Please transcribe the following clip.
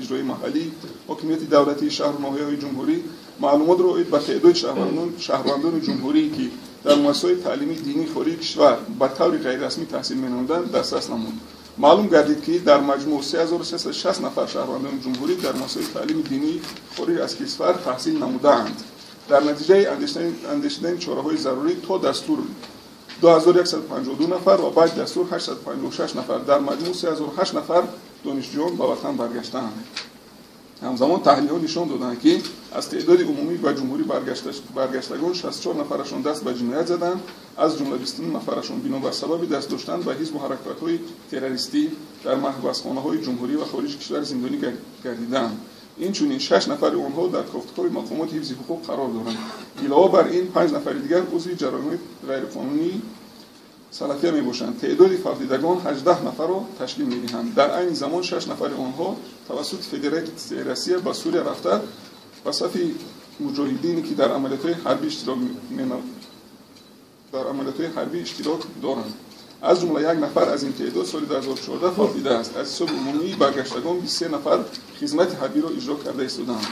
иҷроии маҳаллӣ, ҳокимияти давлатии шаҳру ноҳияҳои ҷумҳурӣ маълумотро оид ба теъдоди шаҳрвандони ҷумҳурӣ, ки дар муассисаҳои таълимии динии хориҷи кишвар ба таври ғайрирасмӣ таҳсил менамуданд, дастрас намуд. Маълум гардид, ки дар маҷмӯъ 3360 нафар шаҳрвандони ҷумҳурӣ дар муассисаҳои таълими динии хориҷ аз кишвар таҳсил намудаанд. Дар натиҷаи андешидани чораҳои зарурӣ то дастур 2152 нафар ва баъди дастур 856 нафар, дар маҷмӯъ 3008 нафар донишҷӯён ба ватан баргаштаанд. Ҳамзамон таҳлилҳо нишон доданд, ки аз теъдоди умумӣ ба ҷумҳурӣ баргаштагон 64 нафарашон даст ба ҷиноят заданд, аз ҷумла 29 нафарашон бинобар сабаби даст доштан ба ҳизбу ҳаракатҳои террористӣ дар маҳбасхонаҳои ҷумҳурӣ ва хориҷи кишвар зиндонӣ гардидаанд. Инчунин 6 нафари онҳо дар кофтукови мақомоти ҳифзи ҳуқуқ қарор доранд. Илова бар ин, 5 нафари дигар узви ҷараёнҳои ғайриқонунии салафия мебошанд. Теъдоди фавтидагон 18 нафарро ташкил медиҳанд. Дар айни замон 6 нафари онҳо тавассути Федератсияи Россия ба Сурия рафта, ба сафи муҷоҳидине, ки дар амалиётҳои ҳарбӣ иштирок доранд. Аз ҷумла як нафар аз ин теъдод соли 2014 фавтидааст. Аз ҳисоби умумии баргаштагон 23 нафар хизмати ҳарбиро иҷро карда истодаанд.